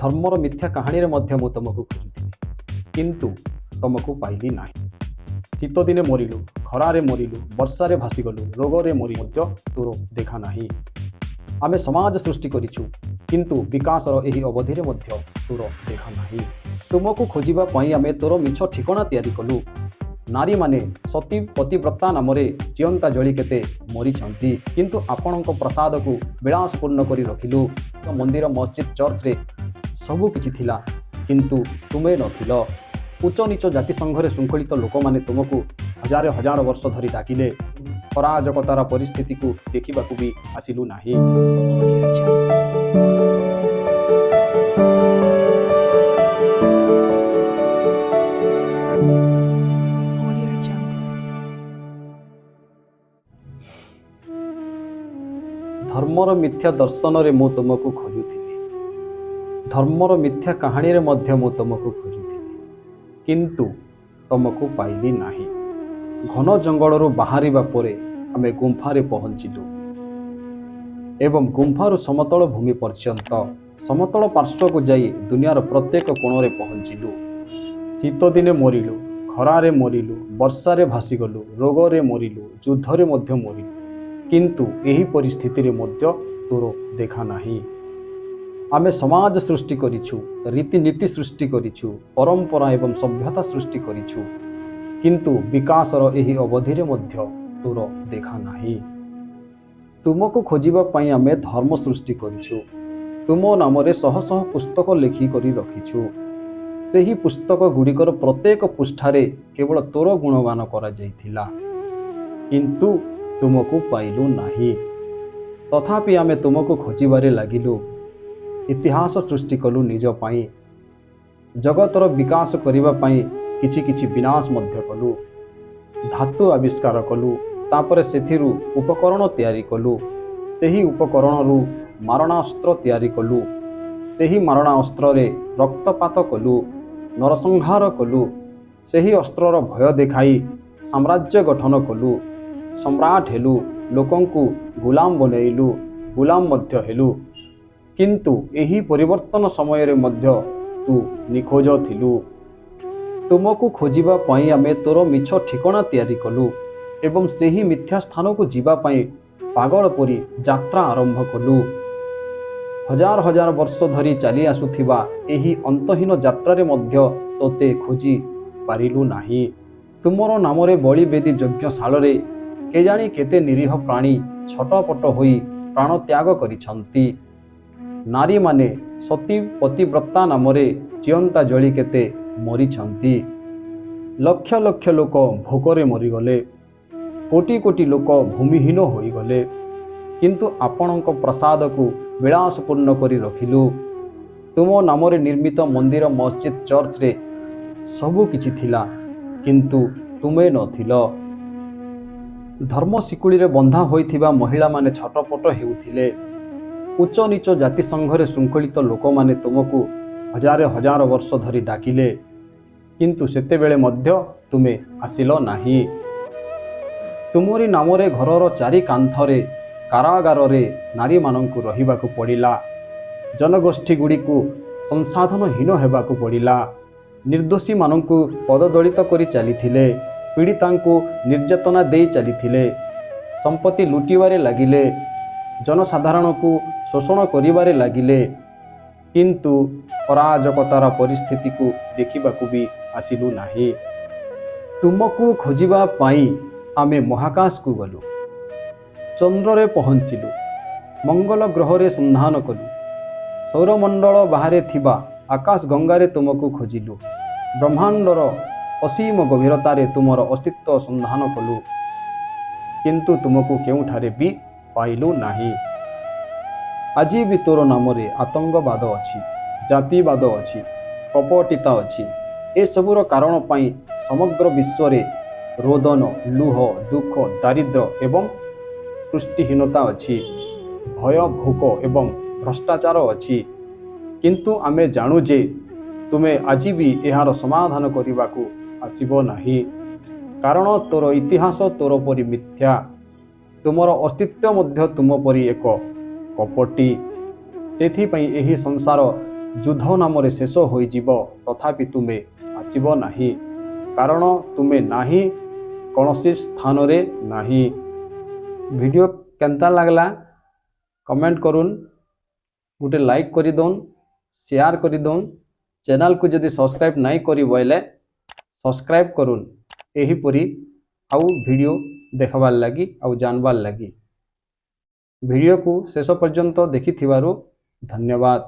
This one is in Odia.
ଧର୍ମର ମିଥ୍ୟା କାହାଣୀରେ ମଧ୍ୟ ମୁଁ ତୁମକୁ ଖୋଜୁଥିଲି, କିନ୍ତୁ ତୁମକୁ ପାଇଲି ନାହିଁ। ଶୀତଦିନେ ମରିଲୁ, ଖରାରେ ମରିଲୁ, ବର୍ଷାରେ ଭାସିଗଲୁ, ରୋଗରେ ମରି ମଧ୍ୟ ତୋର ଦେଖା ନାହିଁ। ଆମେ ସମାଜ ସୃଷ୍ଟି କରିଛୁ, କିନ୍ତୁ ବିକାଶର ଏହି ଅବଧିରେ ମଧ୍ୟ ତୋର ଦେଖା ନାହିଁ। ତୁମକୁ ଖୋଜିବା ପାଇଁ ଆମେ ତୋର ମିଛ ଠିକଣା ତିଆରି କଲୁ। ନାରୀମାନେ ସତୀ ପତିବ୍ରତା ନାମରେ ଜିଅନ୍ତା ଜଳି କେତେ ମରିଛନ୍ତି, କିନ୍ତୁ ଆପଣଙ୍କ ପ୍ରାସାଦକୁ ବିଳାସପୂର୍ଣ୍ଣ କରି ରଖିଲୁ। ମନ୍ଦିର, ମସଜିଦ୍, ଚର୍ଚ୍ଚରେ ସବୁ କିଛି ଥିଲା, କିନ୍ତୁ ତୁମେ ନଥିଲ। ଉଚ୍ଚ ନୀଚ ଜାତିସଂଘରେ ଶୃଙ୍ଖଳିତ ଲୋକମାନେ ତୁମକୁ ହଜାର ହଜାର ବର୍ଷ ଧରି ଡାକିଲେ। ଅରାଜକତାର ପରିସ୍ଥିତିକୁ ଦେଖିବାକୁ ବି ଆସିଲୁ ନାହିଁ। Audio Jungle. Audio Jungle. ଧର୍ମର ମିଥ୍ୟା ଦର୍ଶନରେ ମୁଁ ତୁମକୁ ଖୋଜୁଥିଲି। ଧର୍ମର ମିଥ୍ୟା କାହାଣୀରେ ମଧ୍ୟ ମୁଁ ତୁମକୁ ଖୋଜୁଥିଲି, କିନ୍ତୁ ତୁମକୁ ପାଇଲି ନାହିଁ। ଘନ ଜଙ୍ଗଲରୁ ବାହାରିବା ପରେ ଆମେ ଗୁମ୍ଫାରେ ପହଞ୍ଚିଲୁ ଏବଂ ଗୁମ୍ଫାରୁ ସମତଳ ଭୂମି ପର୍ଯ୍ୟନ୍ତ, ସମତଳ ପାର୍ଶ୍ୱକୁ ଯାଇ ଦୁନିଆର ପ୍ରତ୍ୟେକ କୋଣରେ ପହଞ୍ଚିଲୁ। ଶୀତଦିନେ ମରିଲୁ, ଖରାରେ ମରିଲୁ, ବର୍ଷାରେ ଭାସିଗଲୁ, ରୋଗରେ ମରିଲୁ, ଯୁଦ୍ଧରେ ମଧ୍ୟ ମରିଲୁ, କିନ୍ତୁ ଏହି ପରିସ୍ଥିତିରେ ମଧ୍ୟ ତୋର ଦେଖା ନାହିଁ। ଆମେ ସମାଜ ସୃଷ୍ଟି କରିଛୁ, ରୀତିନୀତି ସୃଷ୍ଟି କରିଛୁ, ପରମ୍ପରା ଏବଂ ସଭ୍ୟତା ସୃଷ୍ଟି କରିଛୁ, କିନ୍ତୁ ବିକାଶର ଏହି ଅବଧିରେ ମଧ୍ୟ ତୋର ଦେଖା ନାହିଁ। ତୁମକୁ ଖୋଜିବା ପାଇଁ ଆମେ ଧର୍ମ ସୃଷ୍ଟି କରିଛୁ। ତୁମ ନାମରେ ଶହ ଶହ ପୁସ୍ତକ ଲେଖି କରି ରଖିଛୁ। ସେହି ପୁସ୍ତକ ଗୁଡ଼ିକର ପ୍ରତ୍ୟେକ ପୃଷ୍ଠାରେ କେବଳ ତୋର ଗୁଣଗାନ କରାଯାଇଥିଲା, କିନ୍ତୁ ତୁମକୁ ପାଇଲୁ ନାହିଁ। ତଥାପି ଆମେ ତୁମକୁ ଖୋଜିବାରେ ଲାଗିଲୁ। ଇତିହାସ ସୃଷ୍ଟି କଲୁ ନିଜ ପାଇଁ। ଜଗତର ବିକାଶ କରିବା ପାଇଁ କିଛି କିଛି ବିନାଶ ମଧ୍ୟ କଲୁ। ଧାତୁ ଆବିଷ୍କାର କଲୁ, ତାପରେ ସେଥିରୁ ଉପକରଣ ତିଆରି କଲୁ। ସେହି ଉପକରଣରୁ ମାରଣାସ୍ତ୍ର ତିଆରି କଲୁ। ସେହି ମାରଣାସ୍ତ୍ରରେ ରକ୍ତପାତ କଲୁ, ନରସଂହାର କଲୁ। ସେହି ଅସ୍ତ୍ରର ଭୟ ଦେଖାଇ ସାମ୍ରାଜ୍ୟ ଗଠନ କଲୁ। ସମ୍ରାଟ ହେଲୁ, ଲୋକଙ୍କୁ ଗୁଲାମ ବନେଇଲୁ, ଗୁଲାମ ମଧ୍ୟ ହେଲୁ। କିନ୍ତୁ ଏହି ପରିବର୍ତ୍ତନ ସମୟରେ ମଧ୍ୟ ତୁ ନିଖୋଜ ଥିଲୁ। ତୁମକୁ ଖୋଜିବା ପାଇଁ ଆମେ ତୋର ମିଛ ଠିକଣା ତିଆରି କଲୁ ଏବଂ ସେହି ମିଥ୍ୟା ସ୍ଥାନକୁ ଯିବା ପାଇଁ ପାଗଳ ପରି ଯାତ୍ରା ଆରମ୍ଭ କଲୁ। ହଜାର ହଜାର ବର୍ଷ ଧରି ଚାଲି ଆସୁଥିବା ଏହି ଅନ୍ତହୀନ ଯାତ୍ରାରେ ମଧ୍ୟ ତୋତେ ଖୋଜି ପାରିଲୁ ନାହିଁ। ତୁମର ନାମରେ ବଳିବେଦୀ ଯଜ୍ଞଶାଳରେ କେଜାଣି କେତେ ନିରୀହ ପ୍ରାଣୀ ଛଟପଟ ହୋଇ ପ୍ରାଣତ୍ୟାଗ କରିଛନ୍ତି। ନାରୀମାନେ ସତୀ ପତିବ୍ରତା ନାମରେ ଜିଅନ୍ତା ଜଳି କେତେ ମରିଛନ୍ତି। ଲକ୍ଷ ଲକ୍ଷ ଲୋକ ଭୋକରେ ମରିଗଲେ। କୋଟି କୋଟି ଲୋକ ଭୂମିହୀନ ହୋଇଗଲେ, କିନ୍ତୁ ଆପଣଙ୍କ ପ୍ରାସାଦକୁ ବିଳାସପୂର୍ଣ୍ଣ କରି ରଖିଲୁ। ତୁମ ନାମରେ ନିର୍ମିତ ମନ୍ଦିର, ମସଜିଦ୍, ଚର୍ଚ୍ଚରେ ସବୁ କିଛି ଥିଲା, କିନ୍ତୁ ତୁମେ ନଥିଲ। ଧର୍ମ ଶିକୁଳିରେ ବନ୍ଧା ହୋଇଥିବା ମହିଳାମାନେ ଛଟପଟ ହେଉଥିଲେ। ଉଚ୍ଚ ନୀଚ ଜାତିସଂଘରେ ଶୃଙ୍ଖଳିତ ଲୋକମାନେ ତୁମକୁ ହଜାର ହଜାର ବର୍ଷ ଧରି ଡାକିଲେ, କିନ୍ତୁ ସେତେବେଳେ ମଧ୍ୟ ତୁମେ ଆସିଲ ନାହିଁ। ତୁମରି ନାମରେ ଘରର ଚାରି କାନ୍ଥରେ କାରାଗାରରେ ନାରୀମାନଙ୍କୁ ରହିବାକୁ ପଡ଼ିଲା। ଜନଗୋଷ୍ଠୀଗୁଡ଼ିକୁ ସଂସାଧନହୀନ ହେବାକୁ ପଡ଼ିଲା। ନିର୍ଦ୍ଦୋଷୀମାନଙ୍କୁ ପଦଦଳିତ କରି ଚାଲିଥିଲେ। ପୀଡ଼ିତାଙ୍କୁ ନିର୍ଯାତନା ଦେଇ ଚାଲିଥିଲେ। ସମ୍ପତ୍ତି ଲୁଟିବାରେ ଲାଗିଲେ। ଜନସାଧାରଣଙ୍କୁ ଶୋଷଣ କରିବାରେ ଲାଗିଲେ, କିନ୍ତୁ ଅରାଜକତାର ପରିସ୍ଥିତିକୁ ଦେଖିବାକୁ ବି ଆସିଲୁ ନାହିଁ। ତୁମକୁ ଖୋଜିବା ପାଇଁ ଆମେ ମହାକାଶକୁ ଗଲୁ, ଚନ୍ଦ୍ରରେ ପହଞ୍ଚିଲୁ, ମଙ୍ଗଳ ଗ୍ରହରେ ସନ୍ଧାନ କଲୁ, ସୌରମଣ୍ଡଳ ବାହାରେ ଥିବା ଆକାଶ ଗଙ୍ଗାରେ ତୁମକୁ ଖୋଜିଲୁ, ବ୍ରହ୍ମାଣ୍ଡର ଅସୀମ ଗଭୀରତାରେ ତୁମର ଅସ୍ତିତ୍ୱ ସନ୍ଧାନ କଲୁ, କିନ୍ତୁ ତୁମକୁ କେଉଁଠାରେ ବି ପାଇଲୁ ନାହିଁ। ଆଜି ବି ତୋର ନାମରେ ଆତଙ୍କବାଦ ଅଛି, ଜାତିବାଦ ଅଛି, କପଟିତା ଅଛି। ଏସବୁର କାରଣ ପାଇଁ ସମଗ୍ର ବିଶ୍ୱରେ ରୋଦନ, ଲୁହ, ଦୁଃଖ, ଦାରିଦ୍ର୍ୟ ଏବଂ ପୃଷ୍ଟିହୀନତା ଅଛି। ଭୟ, ଭୋକ ଏବଂ ଭ୍ରଷ୍ଟାଚାର ଅଛି। କିନ୍ତୁ ଆମେ ଜାଣୁ ଯେ ତୁମେ ଆଜି ବି ଏହାର ସମାଧାନ କରିବାକୁ ଆସିବ ନାହିଁ, କାରଣ ତୋର ଇତିହାସ ତୋର ପରି ମିଥ୍ୟା। ତୁମର ଅସ୍ତିତ୍ୱ ମଧ୍ୟ ତୁମ ପରି ଏକ କପଟି। ସେଥିପାଇଁ ଏହି ସଂସାର ଯୁଦ୍ଧ ନାମରେ ଶେଷ ହୋଇଯିବ, ତଥାପି ତୁମେ ଆସିବ ନାହିଁ, କାରଣ ତୁମେ ନାହିଁ, କୌଣସି ସ୍ଥାନରେ ନାହିଁ। ଭିଡ଼ିଓ କେନ୍ତା ଲାଗଲା କମେଣ୍ଟ କରୁନ୍, ଗୋଟେ ଲାଇକ୍ କରିଦଉନ୍, ସେୟାର କରିଦଉନ୍। ଚ୍ୟାନେଲକୁ ଯଦି ସବସ୍କ୍ରାଇବ୍ ନାଇଁ କରି ବୋଇଲେ ସବସ୍କ୍ରାଇବ୍ କରୁନ୍, ଏହିପରି ଆଉ ଭିଡ଼ିଓ ଦେଖବାର୍ ଲାଗି ଆଉ ଜାନବାର୍ ଲାଗି। ଭିଡ଼ିଓକୁ ଶେଷ ପର୍ଯ୍ୟନ୍ତ ଦେଖିଥିବାରୁ ଧନ୍ୟବାଦ।